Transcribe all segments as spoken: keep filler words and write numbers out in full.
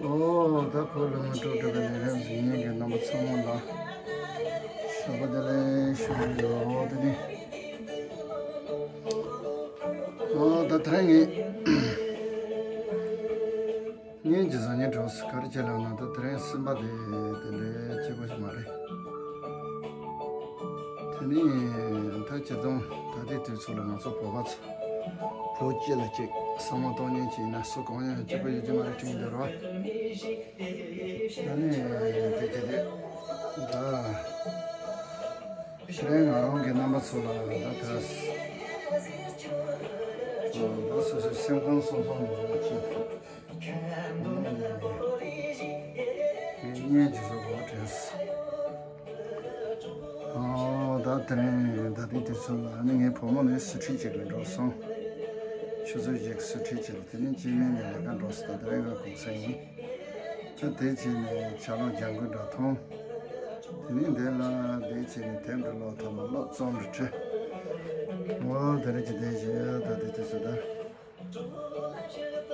ཨོ་ད་ཕོ་ལ་མ་སྤྲོ་སྤྲོ་གི་ལས་རིམ་གཟིགས་མཁན་གྱི་རྣམ་པ་ཚང་མ་ལ་ཞོགས་པ་བདེ་ལེགས་ཞུ་གི་ཡོད། དེ་ནི་ཨོ་ད་དེ་རིང་ངས་ངའི་གི་བཟང་ངན་གྲོགས་སུ་ག་རེ་བྱེད་ལབ་ན། ད་དེ་རིང་སེམས་པ་དེ་དེ་འདྲའི་སྐྱིད་པོ་ཞིག་མ་རེད། དེ་ནི་ད་སྤྱིར་བཏང་ད་ལྟའི་དུས་ཚོད་ལ་ང་ཚོ་བོད་པ་ཚོ་བོད་སྤྱི་ལ་གཅིག་བསམ་བློ་གཏོང་མཁན་ཅིག་ཡིན་ན་སུ་གང་ཡང་སྐྱིད་པོ་ཡོད་ཀྱི་མ་རེད་དྲན་གྱི་འདུག་ར། ད་ནི་དེ་གྱད་དེ་ད་དེ་རིང་ང་རང་གི་རྣམ་པ་ཚོ་ལ་ད་ད་ད་སོ་སོའི་སེམས་ཁམས་སྲུང་སྐྱོབ་ནང་གཅིག་ངས་བརྙན་ཅིག་བཟོ་དགོས་དྲན་སོང་། ཨོ་ད་དེ་རིང་ད་ལྟའི་དུས་ཚོད་ལ་ནི་ངའི་བུ་མོ་ནི་སུ་ཁྲིད་ཅིག་ལ་འགྲོ་སོང་། ཆུ་ཚོད་བཞི་གི་སུ་ཁྲིད་ཅིག་ལ། དེ་ནས་སྤྱི་སྨན་གྱི་ལས་ཀ་འགྲོ་སོང་། ད་དེ་རིང་ང་གུང་སེང་ཡིན། ད་དེ་བྱས་ནས་ཆ་ལོག་ལྗང་གུ་འདྲ་མཐོང་། དེ་ནས་འདི་ལ་དེ་བྱས་ནས་དེབ་འདྲ་ཀློག་ཐོག་མ་སློབ་རྩོམ་རེ་བྲིས། ཨོ་དེ་རིང་གི་དེ་བཞིན་ད་ལྟའི་དུས་ཚོད་ད།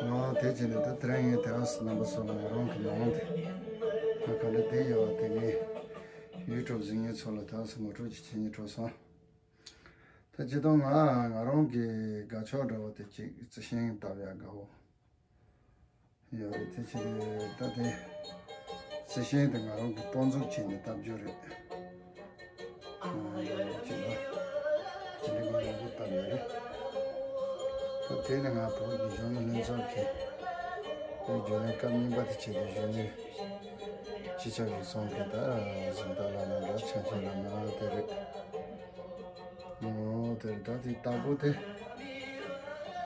ང་དེ་བྱས་ནས་ད་དེ་རིང་ངས་དེ་རིང་སུ་རྣམ་པ་ཚོ་ལ་ང་རང་གི་ནང་དེ་ང་ག་འདྲ་བསྡད་ཡོད་པ་དེ་ངས་ཡུ་ཊུབ་གཟིགས་མཁན་ཚོ་ལ་དེ་རིང་སུ་ངོ་སྤྲོད་ཅིག་བྱེད་སྙིང་བྲོ་སོང་། ད་སྤྱིར་བཏང་ང་ང་རང་གི་དགའ་ཕྱོགས་འདྲ་བོ་དེ་གཅིག་རྩི་ཤིང་བཏབ་ཡག་དགའ་བོ་ཡོད་རེད། དེ་བྱས་ནས་ད་དེ་རྩི་ཤིང་དེ་ང་རང་གི་གཏོར་འཛུགས་བྱས་ནས་བཏབ་རྒྱུ་རེད། ཅེས་ལ་དེ་འདྲ་ངས་ཡག་པོ་བཏབ་ཡོད་རེད། ད་དེ་ནི་ང་བོད་ཀྱི་གཞོན་ནུ་ལྷན་ཚོགས་ཀྱི་བོད་རྒྱུན་ལས་སྐབས་གཉིས་པ་དེ་བྱས་ཏེ་གཞོན་ནུ་སྤྱི་ཁྱབ་རིག་ཚོགས་ཀྱི་ད་གཟེངས་རྟགས་བླངས་ནས་འདྲ་ཆ་ཆེན་ལ་ན་དེ་རེད། ཨོ་དེ་རེད། ད་དེ་ལྟ་བུ་དེ་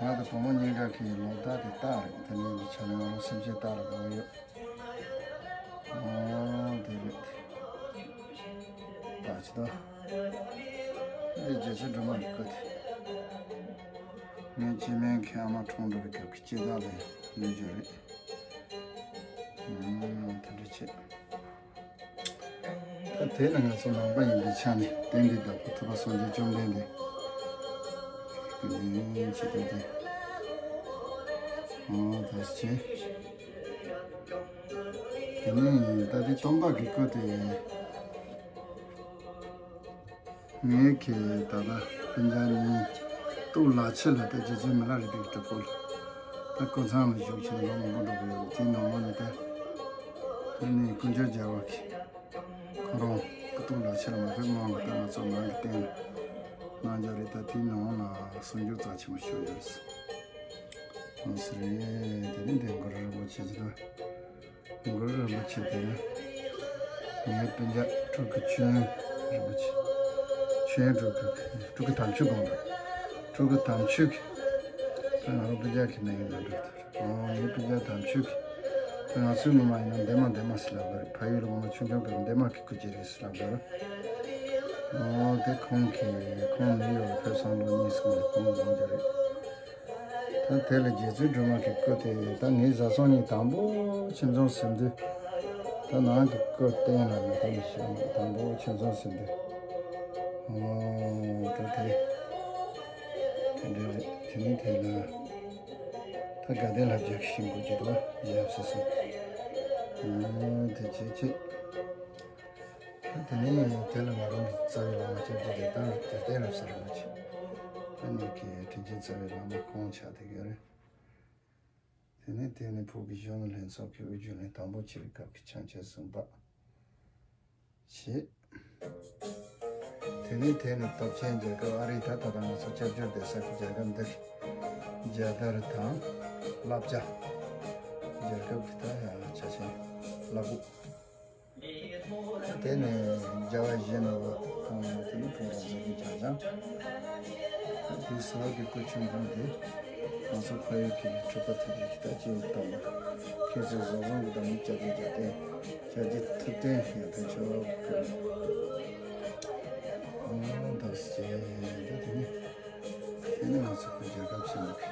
ང་དང་བུ་མོ་གཉིས་ཀ་གི་ལོ་ཟླ་དེ་རྟགས་རེད། དེ་ནི་ཆ་ནས་ང་རང་སེམས་ཅན་རྟགས་རེད་ག་བ་ཡོད། ཨོ་དེ་རེད། ད་ཅི་ད། འདི་རྗེ་བཙུན་སྒྲོལ་མ་གི་སྐུ་དེ། ངའི་སྐྱེ་དམན་གྱི་ཨ་མ་གྲོངས་འགྲོ་བའི་སྐབས་ཀྱི་སྐྱེ་རྟགས་ལ་ལུས་རྒྱུ་རེད། ཨུམ། དེ་འདྲ་བྱེད། ད་དེ་ནི་ང་ཚོ་ནང་པ་ཡིན་པའི་ཆ་ནས་རྟེན་འབྲེལ་བདག་པོ་ཐུབ་པ་སངས་རྒྱས་བཅོམ་ལྡན་འདས་ཀྱི་ལུས་ཡིན་ཅེས་བསྟན་ཏེ། ཨོ་ད་ཅི། དེ་ནས་ད་རེས་སྟོན་པ་གི་སྐུ་དེ་ངའི་གི་ད་ལྟ་སྤུན་ཀྱག་གཉིས་སྟོད་ལ་ཕྱི་ལ་ད་རྗེ་བཙུན་མི་ལ་རས་པའི་གྲུབ་ཕུག་ལ་ད་སྐུ་མཚམས་ལ་བཞུགས་ཕྱིན་ལོ་མང་པོ་འགྲོ་གི་ཡོད། དེའི་ནང་ལོགས་ནས་ད་དེ་ནས་དཀོན་མཆོག་རྒྱལ་བ་གི་ཁོ་རང་སྐུ་སྟོད་ལ་ཕྱི་ལ་མ་ཕེབས་སྔོན་ལ་ད་ང་ཚོ་ནང་གི་རྟེན་གནང་རྒྱུ་རེད། ད་དེའི་ནང་ལ་གསུང་རྒྱུ་རྩ་ཆེན་པོ་ཞིག་ཡོད་རེད། ཨ་སི་རེད། དེ་ནས་དེ་གུ་རུ་རིན་པོ་ཆེ་ཟེར་ན། གུ་རུ་རིན་པོ་ཆེ་དེ་ནི་ངའི་སྤུན་ཀྱག་སྤྲུལ་སྐུ་ཆོས་དབྱིངས་རིན་པོ་ཆེ། ཆོས་དབྱིངས་སྤྲུལ་སྐུ། སྤྲུལ་སྐུ་དམ་ཆོས་དགོངས་དག། སྤྲུལ་སྐུ་དམ་ཆོས་ཀྱི། ད་ང་རང་སྤུན་ཀྱག་གི་མིང་ཡིན་ན་འགྲིག་ད། ཨོ་ངའི་སྤུན་ཀྱག་དམ་ཆོས་ཀྱི། ད་ང་ཚོའི་མི་མང་ཡིན་ན་འདན་མ་འདན་མ་ཟེར་ལབ་དགོས་རེད། ཕ་ཡུལ་ལ་འོང་ན་ཆུང་ཆུང་སྐབས་འདན་མ་གི་སྐུ་ཅིག་རེད་ཟེར་ལབ་དགོས་རེད། ཨོ་དེ་ཁོང་གིས་ཁོང་ནིའུ་ཡོག་ལ་ཕེབས་སོང་ལོ་གཉིས་སོང་ཁོང་གིས་གསུངས་རྒྱུ་རེད། ད་དེ་ལ་རྗེ་བཙུན་སྒྲོལ་མ་གི་སྐུ་དེ་ད་ངའི་བཟའ་ཚང་གཉིས་དང་པོ་ཁྱིམ་ཚང་ཟིན་དུས་ད་ནང་གི་སྐུ་རྟེན་ལ་ངས་ད་ནི་བཞག་ནས་དང་པོ་ཁྱིམ་ཚང་ཟིན་དུས། ཨོ་ད་དེ་དེ་འདྲ་རེད། དེ་ནས་དེ་ལ་ད་དགའ་ལྡན་ལྷ་བརྒྱ་གི་ཤིང་སྒོ་གྱི་དུ་བ་ཡབ་སྲས་སོ། ཨོ་དེ་བྱེད་བྱེད། དེ་ནས་དེ་ལ་ང་རང་གི་རྩ་བའི་བླ་མ་སྐྱབས་རྗེ་རེད་དང་རྒྱལ་བསྟན་རབ་གསལ་རིན་པོ་ཆེ། ཨ་ནི་གི་དྲིན་ཅན་རྩ་བའི་བླ་མ་ཁོང་ཆགས་བསྡད་ཡོད་རེད། དེ་ནས་དེ་ནས་བོད་ཀྱི་གཞོན་ནུ་ལྷན་ཚོགས་ཀྱི་དབུ་བརྙེས་ནས་དང་པོ་ཕྱི་རི་སྐབས་ཀྱི་ཆང་ཆེན་གསུམ་པ་བྱས། དེ་ནས་དེ་ནས་སྟོབས་ཆེན་རྒྱལ་ཁབ་ཨ་རིའི་ད་ད་ལྟ་ང་ཚོ་སྐྱབས་བཅོལ་བསྡད་ས་ཀྱི་རྒྱལ་ཁབ་འདི་རྒྱལ་དར་དང་བསླབ་བྱ། རྒྱལ་ཁབ་ཀྱི་ད་ཡ་ཆ་ཆེན་བླ་སྦུག་དེ་ནས་རྒྱལ་བ་ཡིད་བཞིན་ནོར་བུ་དང་དེ་ནས་ཁོང་རང་བཟང་པོའི་ཆ་ཆང་། དེའི་སྲོག་གི་སྐུ་ཆུང་ཆུང་དེ་ང་ཚོ་ཕ་ཡུལ་གྱི་སྤྲུལ་པ་དེ་རིགས་ཀྱི་ལྟ་ཅི་ཡོད་དམ་པ་ཁྱེད་ཚོས་བཟང་བཟང་གི་དམ་པའི་བཅའ་སྡོད་རྒྱབ་སྟེ་བཅའ་སྡོད་ཐུབ་བསྟན་ཡང་དེ་ཆོག་གི། ཨང་དང་ཟེར་ད་དེ་ནས་དེ་ནས་ང་ཚོ་ཁོ་རྒྱལ་ཁབ་ཆེན་མོ་གི་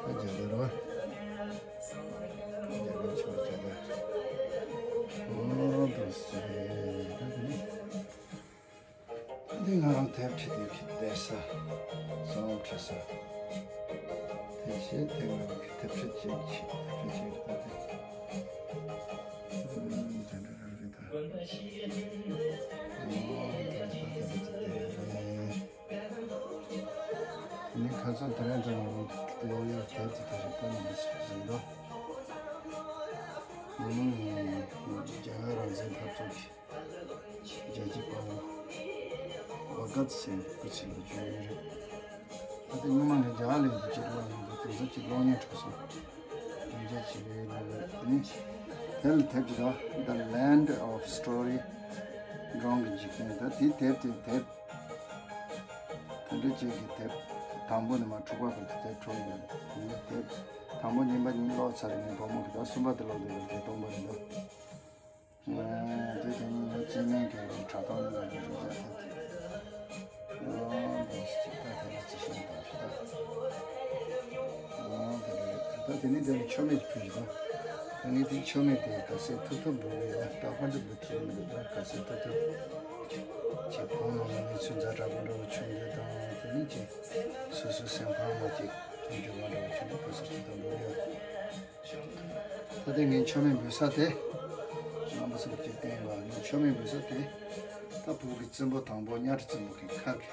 ད་རྒྱལ་དར་བ། རྒྱལ་ཁབ་ཆེན་པོ་རྒྱལ་དར། ཨང་དང་ཟེར་ད་དེ་ནས། འདི་ང་རང་དེབ་ཁྲིད་དེ་གི་བསྡད་ས། བཟོ་ཁྲིད་ས། དེ་བྱས་དེ་ང་གི་དེབ་ཁྲིད་ཅིག་བྱེད། དེབ་ཁྲིད་ཅིག་ད་དེ། ཨུམ། དེ་འདྲ་རང་རེད་ད། ཨོ། དེ་ནི་ཁ་སང་དེ་རིང་དུ་ང་རང་ཀློག་ཡག་དེབ་དེ་དེ་རེད་ད་ནི་མི་ཚོགས་ཟིན་འདུག་ང་རང་རྒྱ་གར་རང་བཙན་འཐབ་རྩོད་ཀྱི་རྒྱལ་གཅེས་དཔའ་བོ་བྷ་གཏ་སིང་སྐུ་ཚེ་ལ་བརྗོད་ཡོད་རེད། ད་ལྟ་སྔོན་མ་ངས་རྒྱ་གར་ལ་ཡོད་དུས་གཅིག་ཀློག་མྱོང་འདུག་དེང་སང་གཅིག་ཀློག་སྙིང་བྲོ་སོང་། སྒྲིག་འཇགས་བྱེད་ཀྱི་ཡོད་ལ་རེད། དེ་ནི་དེ་ལ་དེབ་ཅིག་འདུག The Land of Story། སྒྲུང་གི་འཇིག་རྟེན། ད་དེའི་དེབ་དེ་དེབ་དེ་འདྲ་ཅིག་གི་དེབ་དང་པོ་ནས་མར་དྲུག་པ་བར་དུ་དེབ་དྲུག་ཡོད། དེ་ནི་དེབ་དང་པོ་གཉིས་པ་གཉིས་ཀློག་ཚར་ནས་བུ་མོ་གིས་ད་གསུམ་པ་དེ་ཀློག་འདོད་པའི་བརྒྱད་སྟོང་པ་རེད་འདུག་ཨ། དེ་དེ་ནི་སྐྱེ་དམན་གྱི་དྲ་ཐོག་ནས་ལ་རྒྱུ་རིག་བྱ་ཐེབས་ཏེ། ཨ། འདི་ཞིག་ད་དེ་ལ་རྩི་ཤིང་དང་ཞིག་ད། ཨ། དེ་རེད། ད་དེ་ནི་དེ་ནི་མཆོད་མེ་ཕུལ་ཞིག་ད། ད་ངས་དེ་མཆོད་མེ་དེ་ག་ཚད་ཐུབ་ཐུབ་འབུལ་གི་ཡོད། ད་ཁོ་འདི་འབུལ་ཐུབ་མི་འདུག་ད་ག་ཚད་ཐུབ་ཐུབ་ཅིག་ཕོ་མོ་ནང་ནས་ཚོན་རྫ་འདྲ་པོ་འདྲ་བོ་བྱུང་དེ་དང་དེ་ནི་ཅིག་སོ་སོའི་སེམས་ཁམས་ལ་ཅིག་མི་འགྱུར་བ་འདྲ་བོ་བྱུང་དེ་ག་ཚད་ཐུབ་ཐུབ་འབུལ་གི་ཡོད། ད་ལྟའི་ངས་མཆོད་མེ་འབུལ་ས་དེ། རྣམ་པ་ཚོར་ཅིག་བསྟན་པ། ངས་མཆོད་མེ་འབུལ་ས་དེ། ད་བོད་ཀྱི་བཙུན་པོ་དང་པོ་གཉའ་ཁྲི་བཙུན་པོ་གི་མཁར་གྱི་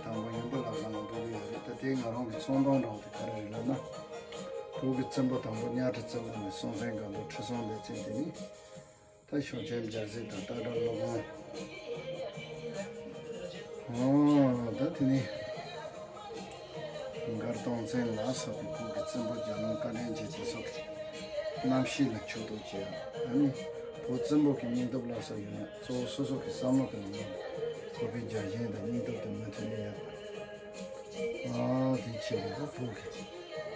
དང་པོ་ཡུམ་བུ་བླ་བཟང་ལ་འབུལ་གྱི་ཡོད་རེད། ད་དེ་ང་རང་གི་ཚོང་སྡོང་འདྲ་བོ་དེ་ག་རེ་རེད་ལབ་ན། བོད་ཀྱི་བཙུན་པོ་དང་པོ་གཉའ་ཁྲི་བཙུན་པོ་ནས་སྲོང་བཙན་སྒམ་པོ་ཁྲི་སྲོང་ལྡེ་བཙན། དེ་ནི། ད་ཤོ་ཆེན་རྒྱལ་སྲས་དང་སྟག་སྒྲ་ཀླུ་དབང་། ཨོ། ད་དེ་ནི་མགར་སྟོང་བཙན་ལ་སོགས་པའི་བོད་ཀྱི་བཙུན་པོ་བརྒྱ་ལོང་བཀའ་དྲིན་ཅན་དེ་ཚོ་གི་རྣམ་ཤེས་ལ་ཕྱོགས་གཏོགས་བྱས། ཨ་ནི་བོད་བཙུན་པོ་གི་སྙིང་སྟོབས་ལ་སོགས་ཡོད་ན་གཙོ་བོ་སོ་སོ་གི་བསམ་བློ་གི་ནང་ནས་བོད་པའི་རྒྱལ་ཞེན་དང་སྙིང་སྟོབས་དེ་མུ་མཐུད་ནས་ཡོད་པ། ཨ། དེ་ཆེད་དུ་བོད་ཀྱི་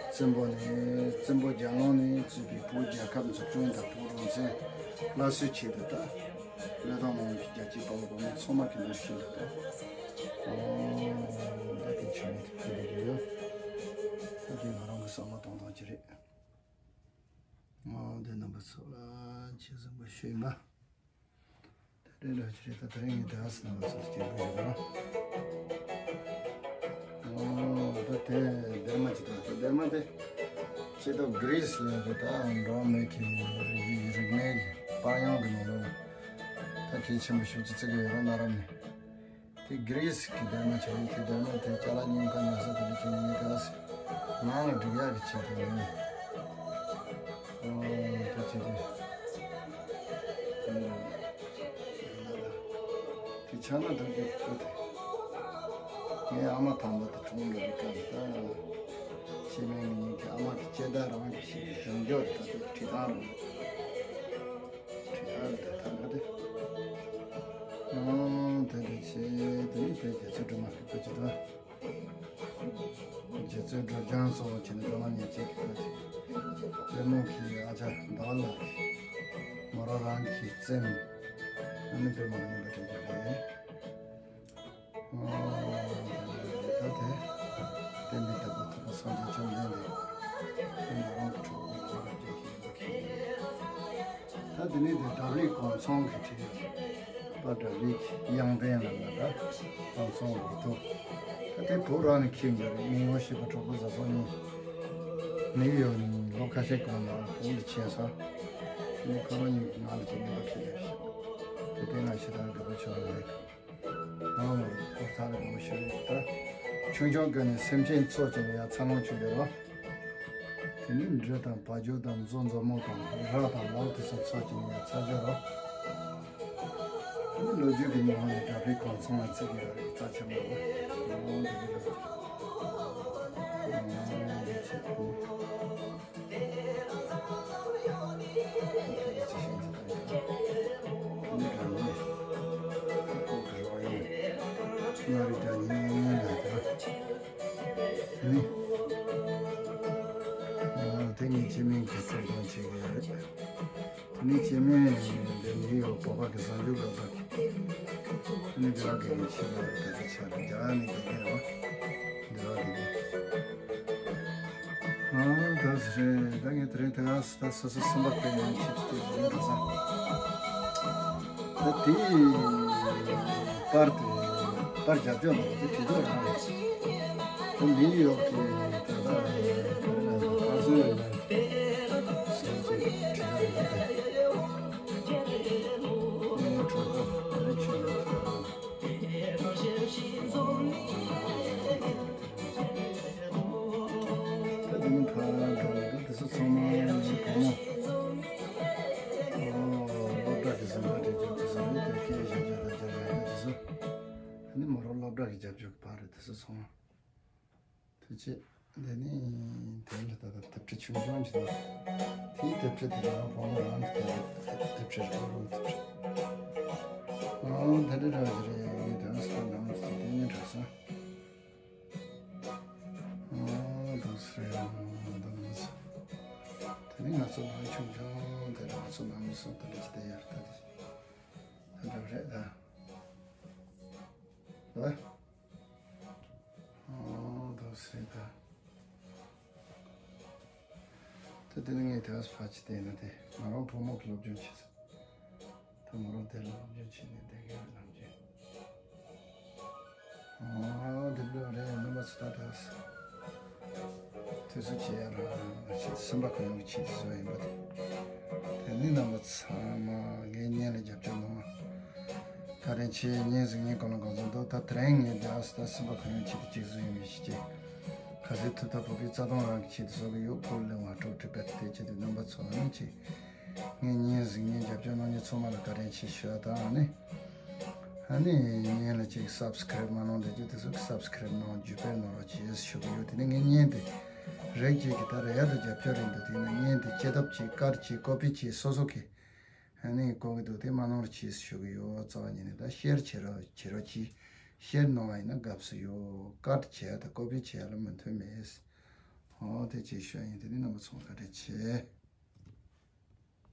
བཙུན་པོ་ནས་བཙུན་པོ་བརྒྱ་ལོང་ནས་བཙུགས་པའི་བོད་རྒྱལ་ཁབ་འཛུགས་སྐྲུན་དང་བོད་རང་བཙན་སླར་གསོའི་ཆེད་དུ་ད་བློས་བཏང་གནང་བའི་རྒྱལ་གཅེས་དཔའ་བོ་བུ་མོ་ཚང་མ་གི་ནང་བཞིན་དུ་ད། ཨོ། ད་དེ་ཆེད་དུ་ཕུལ་བ་རེད། ད་དེ་ང་རང་གི་བསམ་བློ་གཏོང་སྟངས་ཅིག་རེད། ཨོ། འདི་རྣམ་པ་ཚོ་ལ་ཆེས་བཟང་པོ་ཞུས་ཡིན་པ། དེ་འདྲ་ཞིག་རེད། ད་དེ་རིང་ངས་དེ་ཨ་སི་རྣམ་པ་ཚོར་སྐྱེལ་དགོས་ཡོད་པ། ཨོ། ད་དེ་སྡེར་མ་ཅིག་ད། དེ་སྡེར་མ་དེ་ཆེད་དུ་གྷི་རིས་ལ་རེད། ད་འགྲོ་བ་མི་གི་རིག་གནས་ཀྱི་དཔལ་ཡོན་གྱི་ནང་ལོགས་ལ་ད་གལ་ཆེན་པོ་ཞེ་པོ་ཅིག་བརྩི་གི་ཡོད་རེད་ན་རབས་ནས། དེ་གྷི་རིས་ཀྱི་སྡེར་མ་བྱས་ཡོད། དེ་སྡེར་མ་དེ་ཅ་ལག་རྙིང་པ་ཉར་ས་དེ་འདྲ་བྱས་ནས་ངས་དེ་ཨ་སི་ནང་ལ་སྒྲིག་ཡག་གི་ཆེད་དུ་ངས། ཨོ། དེ་བྱས་ཏེ། དེ་ནས་དེ་ཕྱག་ན་རྡོ་རྗེ་གི་སྐུ་དེ། ངའི་ཨ་མ་དམ་པ་དེ་གྲོངས་འགྲོ་བའི་སྐབས་ལ་ད་སྐྱེ་དམན་གྱི་ཉིན་གྱི་ཨ་མ་གི་སྐྱེ་ཟླ་རང་གི་ཞིག་གི་གཞུང་འཇོག་རེད། ད་དེ་བྲིས་ཐང་རེད། བྲིས་ཐང་རེད། ད་ད་དེ། ཨང་། དེ་འདྲ་བྱས། དེ་ནི་དེ་རྗེ་བཙུན་སྒྲོལ་མ་གི་སྐུ་ཅིག་དང་། རྗེ་བཙུན་སྒྲོལ་ལྗང་གཙོ་བོ་བྱས་ནས་སྒྲོལ་མ་ཉེར་གཅིག་གི་སྐུ་ཅིག། དཔལ་མོ་གི་ཨ་ཅག་ཟླ་བ་ལགས་ཀྱི་མོ་རང་རང་གི་བཙན་མོ། ཨ་ནི་དཔལ་མོ་གི་མིང་ལ་བྲིས་ཀྱི་རེད། ཨོ། ད་དེ་བསྟན་པའི་བདག་པོ་ཐུབ་པ་སངས་རྒྱས་བཅོམ་ལྡན་འདས་དེ་ང་རང་གི་གྲོགས་པོ་ལ་རབ་རྒྱས་ཀྱི་ཡིན་པ་གི། ད་དེ་ནས་དེ་བྲག་རིའི་གོང་ཚོང་གི་བྲིས་པ། བྲག་རིའི་གཡང་རྟེན་ལ་ལ་ད་གོང་ཚོང་འུར་ཐུག་ད་དེ་བོད་རང་ནས་ཁྱེར་འགྱུར་རེད། མི་ངོ་ཤེས་པ་གྲོགས་པོ་བཟའ་ཚང་གཉིས་ནིའུ་ཡོག་ནས་ལོ་ཁ་ཤས་གོང་ལ་བོད་ལ་ཕྱིན་སོང་། དེ་ནས་ཁོ་རང་གཉིས་ཀྱིས་ང་ལ་ཅིག་ནུས་པ་ཁྱེར་ཡོད་ཤག་དེ་དེ་ང་ཞེ་དྲག་འདོད་པ་ཆེན་པོ་མེད། ཨང་། ཨོ་ཚ་རེ་མོ་ཤི་རེད་ད། ཆུང་ཆུང་སྒང་ནས་སེམས་ཅན་འཚོ་བྱས་ནས་ཡ་འཚར་ལོངས་བྱུང་བསྡད་རོགས། དེ་ནས་འབྲི་དང་བ་ཕྱུགས་དང་མཛོ་མཛོ་མོ་དང་ར་དང་ལའུ་དེ་ཚོ་འཚོ་བྱས་ནས་ཡ་འཚར་བྱུང་རོགས། དེ་ནས་ལོ་རྒྱུས་ཀྱི་ཉི་ཧོང་ནས་བྲག་རིའི་གོང་ཚོང་ལ་བརྩི་གི་ཡོད་རེད། རྩ་ཆེན་པོ་རེད། ཨོ་འདི་གི་ལོ་རྒྱུས། ཨོ་འདི་ཆེ་ཨོ། དེ་ནི་སྐྱེ་དམན་གྱི་གསེར་སྡོང་བྱེད་ཀྱི་ཡོད་རེད། དེ་ནི་སྐྱེ་དམན་འདི་ནིའུ་ཡོག་བོད་པ་གི་གཟའ་མཇུག་ལོ་ལྟར་གྱི། དེ་ནི་འདི་བ་གི་ཡིན་ཕྱིར་ལ་རེད། ད་ཆ་ལ་རྒྱ་ནི་དགེ་རྒན་རེད་བ། འདི་བ་གི་ཡིན། ཨང་། ད་ཟེར་རེད། ད་ངས་དེ་རིང་དེ་ག་ད་སོ་སོ་སེམས་པ་དཔེ་ཡང་ཆེད་དུ་བྱས་ཡོད་ས། ད་དེའི་པར་དེ་པར་རྒྱབ་ལྗོངས་ལ་དེ་དེ་ཚོ་རང་རེད། ནིའུ་ཡོག་གི་ད་ལྟ་ཁ་སང་ཡོད་ན་ཟེར་གྱི་དྲི་བ་ཡོད་དེ། ངའི་གྲོགས་པོ་རེ་ཆེ་ཡོད་ད། ད་དེ་ནི་ཕར་འགྲོ་ལ་འགྲོ་དེ་ཚོ་ཚང་མ་ངའི་བུ་མོ། ཨོ། སློབ་གྲྭ་གི་ཟིན་པ་དེ་རྒྱབ་དེ་ཚོ་རེད་དེ་སྐད་ཆ་བརྗོད་ད་རྒྱབ་ཡ་དེ་ཚོ། ཨ་ནི་མོ་རང་སློབ་གྲྭ་གི་རྒྱབ་སྐྱོར་གི་བར་རེད་དེ་ཚོ་ཚང་མ། ཐུགས་རྗེ་ཆེ། འདི་ནི་དེ་ལ་ད་ལྟ་དེབ་ཁྲི་ཆུང་ཆུང་ཅིག་འདུག་དེའི་དེབ་ཁྲི་དེ་ང་བུ་མོ་རང་གི་དེབ་ཁྲི་རེད། བུ་མོའི་དེབ་ཁྲི། ཨང་། དེ་འདྲ་འདྲ་བ་ཞིག་རེད། ངས་དེ་རིང་སི་ཏན་ནང་དེ་ནས་འགྲོ་སོང་། ཨང་། དེ་སུ་རེད། ཨང་། དེ་ནས་དེ་ནི་ང་ཚོ་ནང་ཆུང་ཆུང་དེ་ང་ཚོ་ནང་མི་སོང་དེ་འདྲ་ཅིག་བསྡད་ཡོད་རེད། ད་དེ་དེ་འདྲ་རེད་ད། ལ། ཨོ། འདུག་སེ་ད། ད་དེ་ནི་ངས་དེ་བས་ཕར་ཅིག་བལྟས་ན་དེ་ང་རང་བུ་མོ་གི་སློབ་སྦྱོང་བྱེད་ས། ད་ང་རང་དེ་ལ་སློབ་སྦྱོང་བྱེད་ནས་བསྡད་མཁན་ནམ་རྒྱུན། ཨོ། འདི་འདྲ་རེད། རྣམ་པ་ཚོ་ད་དེ་བས། དུས་ཚོད་ཅིག་ཡར་ཕྱིན་སེམས་པ་གང་ཡོང་གི་ཆེད་དུ་བཟོས་ཡིན་པ་དང་། དེ་ནི་རྣམ་པ་ཚང་མ་ངའི་བརྙན་ལ་རྒྱབ་སྐྱོར་གནང་བ་བཀའ་དྲིན་ཆེ། བརྙན་གཟིགས་མཁན་གང་ལ་གང་འཚམ་འདུག་ད་དེ་རིང་ངས་རྒྱ་སི་ད་སེམས་པ་གང་ཡོང་ཆེད་དུ་ཅིག་བཟོས་ཡིན་མི་ཤེས་ཀྱི། ག་ཚོད་ཐུབ་ཐབས་བོད་སྐད་རྩ་དོན་རང་གི་ཆེད་དུ་བཟོ་གི་ཡོད། བོད་གླིང་བ་ཀྲོག་ཀྲི་པད་དེ་ཆེད་དུ་རྣམ་པ་ཚོ་ནི་ཅིག་ངའི་བརྙན་གཟིགས་མཁན་རྒྱབ་སྐྱོར་གནང་མཁན་ཚང་མ་ལ་བཀའ་དྲིན་ཆེ་ཞུ་བ་དང་ནི། ཨ་ནི་བརྙན་ལ་ཅིག་སབ་སི་ཀ་རེབ་མ་གནང་བསྡད་རྒྱུ་དེ་ཚོ་གི་སབ་སི་ཀ་རེབ་གནང་། བརྒྱུད་སྤེལ་གནང་རོགས་གྱིས་ཞུ་གི་ཡོད། དེ་ནི་ངའི་བརྙན་དེ་རེག་ཅིག་གི་ད་རེ་ཡ་དང་རྒྱབ་སྐྱོར་རེད་འདུག་དེ་ནི་བརྙན་དེ་སྐྱེ་སྟོབས་ཀྱིས་ཀར་གྱིས་ཀོ་པི་གྱིས་སོ་སོ་གི་ཨ་ནི་གོ་གི་འདུག་དེ་མ་གནང་རོགས་གྱིས་ཞུ་གི་ཡོད། རྩ་བ་ཉིད་ནས་ད་ཤེར་བྱེད་རོགས་བྱེད་རོགས་གྱིས། ཤེར་གནང་བ་ཡིན་ན་དགའ་བསུ་ཡོད། ཀར་བྱེད་ཡ་དང་ཀོ་པི་བྱེད་ཡ་ལ་མོས་མཐུན་མེད། ཨོ། དེ་ཅིག་ཞུ་ཡ་ཡིན། དེ་ནི་རྣམ་པ་ཚོ་བཀའ་དྲིན་ཆེ།